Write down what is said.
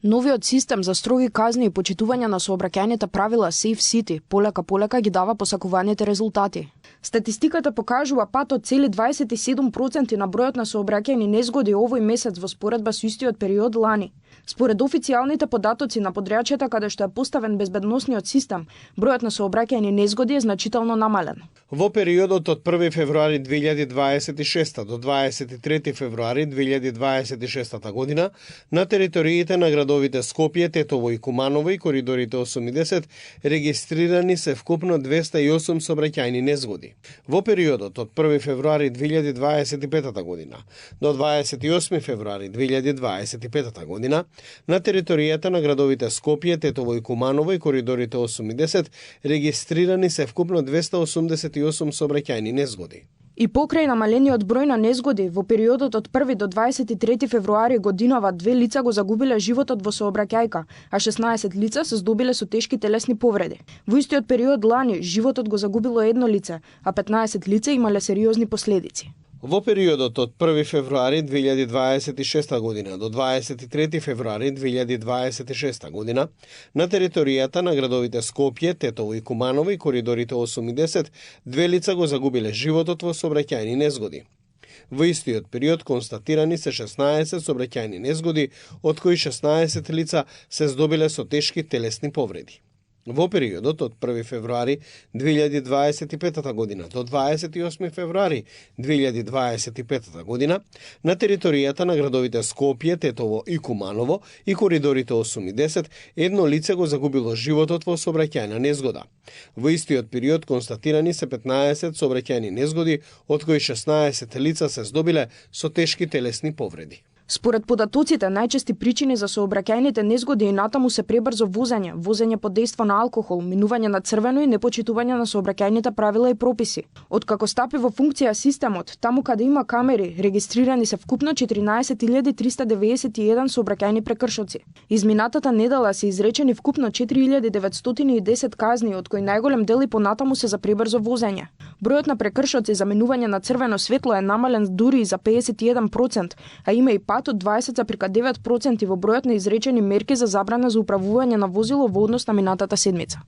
Новиот систем за строги казни и почитување на сообраќајните правила Safe City полека ги дава посакуваните резултати. Статистиката покажува пат од цели 27% на бројот на сообраќајни незгоди овој месец во споредба со истиот период лани. Според официјалните податоци на подрачјата каде што е поставен безбедносниот систем, бројот на сообраќајни незгоди е значително намален. Во периодот од 1 февруари 2026 до 23 февруари 2026 година на териториите на градовите Скопје, Тетово и Куманово и коридорите 8 и 10 регистрирани се вкупно 208 сообраќајни незгоди. Во периодот од 1 февруари 2025 година до 28 февруари 2025 година на територијата на градовите Скопје, Тетово и Куманово и коридорите 8 и 10 регистрирани се вкупно 288 сообраќајни незгоди. И покрај намалениот број на незгоди, во периодот од 1 до 23 февруари годинава 2 лица го загубиле животот во сообраќајка, а 16 лица се здобиле со тешки телесни повреди. Во истиот период лани животот го загубило едно лице, а 15 лица имале сериозни последици. Во периодот од 1 февруари 2026 година до 23 февруари 2026 година на територијата на градовите Скопје, Тетово и Куманово и коридорите 8 и 10 2 лица го загубиле животот во сообраќајни незгоди. Во истиот период констатирани се 16 сообраќајни незгоди, од кои 16 лица се здобиле со тешки телесни повреди. Во периодот од 1 февруари 2025 година до 28 февруари 2025 година на територијата на градовите Скопје, Тетово и Куманово и коридорите 8 и 10 едно лице го загубило животот во сообраќајна незгода. Во истиот период констатирани се 15 сообраќајни незгоди, од кои 16 лица се здобиле со тешки телесни повреди. Според податоците, најчести причини за сообраќајните незгоди и натаму се пребрзо возење под дејство на алкохол, минување на црвено и непочитување на сообраќајните правила и прописи. Откако стапи во функција системот, таму каде има камери, регистрирани се вкупно 14.391 сообраќајни прекршоци. Изминатата недела се изречени вкупно 4.910 казни, од кои најголем дел и понатаму се за пребрзо возење. Бројот на прекршоци за минување на црвено светло е намален дури и за 51%, а има и пат од 20,9% во бројот на изречени мерки за забрана за управување на возило во однос на минатата седмица.